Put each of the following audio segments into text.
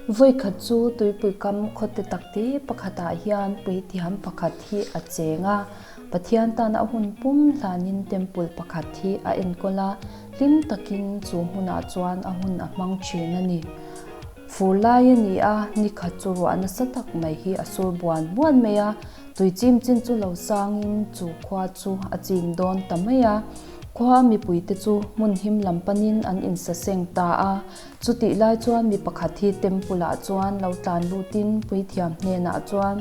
Vawikhat chu tuipui kam khawte takte pakhatah hian puithiam pakhat hi a cheng a, Pathian tana a hun pum hlanin temple pakhat hi a enkawl a, hlim takin chu hmunah chuan a hun a hmang thin a ni. Fur lai a ni a, nikhat chu ruah nasa tak mai hi a sur buan buan mai a, tui chim chin chu lo sangin chu khua chu a chim dawn ta mai a. Khua mipuite chu hmun him lam panin an insaseng ta a, Chutih lai chuan mi pakhat hi temple ah chuan lo tlan lutin puithiam hnenah chuan,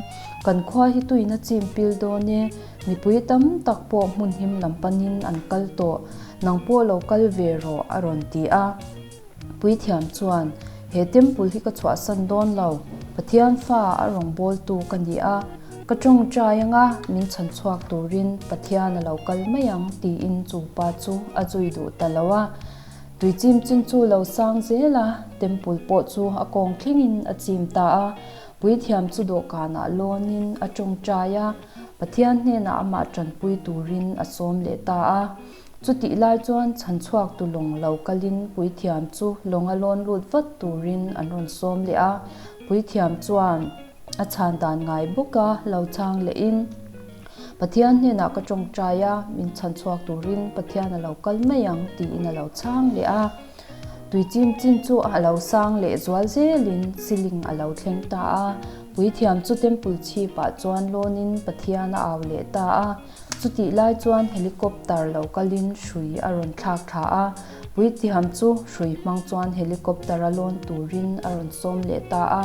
Kan khua hi tuina chim pil dawn e, mipui tam tak pawh hmun him lam panin an kal tawh, nang pawh lo kal ve rawh a rawn ti a. Puithiam chuan, He temple hi ka chhuahsan dawn lo, Pathian fa a rawngbawltu ka ni a, ka tawngtai anga min chhan chhuak turin Pathian a lo kal mai ang tiin chu pa chu a zui duh ta lo a. Tui chim chin chu lo sang zel a, temple pawh chu a kawng thlengin a chim ta a. Puithiam chu dawhkanah lawnin a tawngtai a, Pathian hnenah amah tanpui turin a sawm leh ta a. Chutih lai chuan chhanchhuaktu lawng lo kalin puithiam chu lawnga lawn lut vat turin an rawn sawm leh a. Puithiam chuan a chhan dan ngai bawka lo chhang lehin, Pathian hnenah ka tawngtai a, min chhan chhuak turin Pathian a lo kal mai ang tiin a lo chhang leh a. Tui chim chin chu a lo sang leh zual zelin ceiling a lo thleng ta a. Puithiam chu temple chhipah chuan lawnin Pathian a au leh ta a. Chutih lai chuan helicopter lo kalin hrui a rawn thlak thla a. Puithiam chu hrui hmang chuan helicopter a lawn turin a rawn sawm leh ta a.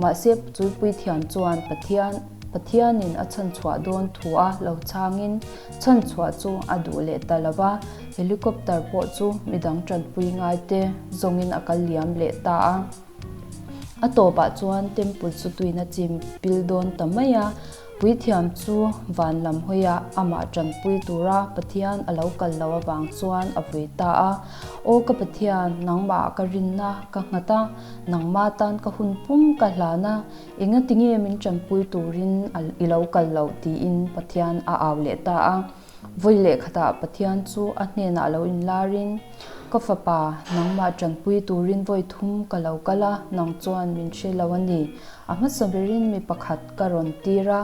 Mahse chu puithiam chuan Pathian Pathianin a chhanchhuah dawn thu a lo chhangin chhanchhuah chu a duh leh ta lo va, helicopter pawh chu midang tanpui ngaite zawngin a kal liam leh ta a. A tawpah chuan temple chu tuina chim pil dawn ta mai a, puithiam chu van lam hawiah amah tanpui tura Pathian a lo kal lo avang chuan a vui ta a, Aw ka Pathian, nangmah ka rinna ka nghat a, nangmah tan ka hun pum ka hlan a, Enga tinge min tanpui turin i lo kal loh tiin Pathian a au leh ta a. Vawi leh khatah Pathian chu a hnenah lo inlarin, Ka fapa, nangmah tanpui turin vawi thum ka lo kal a, nang chuan min hre lo a ni. A hmasa berin mi pakhat ka rawn tir a,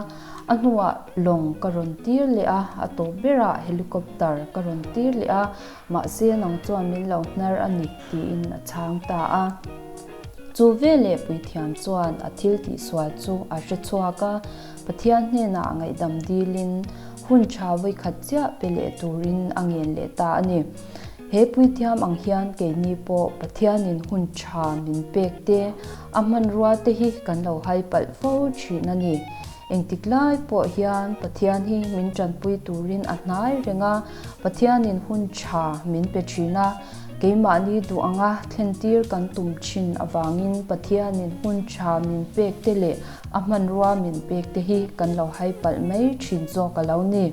a hnuah lawng ka rawn tir leh a, a tawp berah helicopter ka rawn tir leh a, mahse nang chuan min lo hnar a ni tiin a chhang ta a. Chu veleh puithiam chuan a thil tihsual chu a hre chhuak a, Pathian hnenah ngaihdam dilin hun tha vawikhat chiah pe leh turin a ngen leh ta a ni. He puithiam ang hian keini pawh Pathianin hun tha min pek te, a hmanrua te hi kan lo hai palh fo thin a ni. Engtik lai pawh hian Pathian hi min tanpui turin a hnai reng a, Pathianin hun tha min pe thin a, Keimahni duh anga thlentir kan tum thin avangin Pathianin hun tha min pek te leh a hmanrua min pek te hi kan lo hai palh mai thin zawk a lo ni.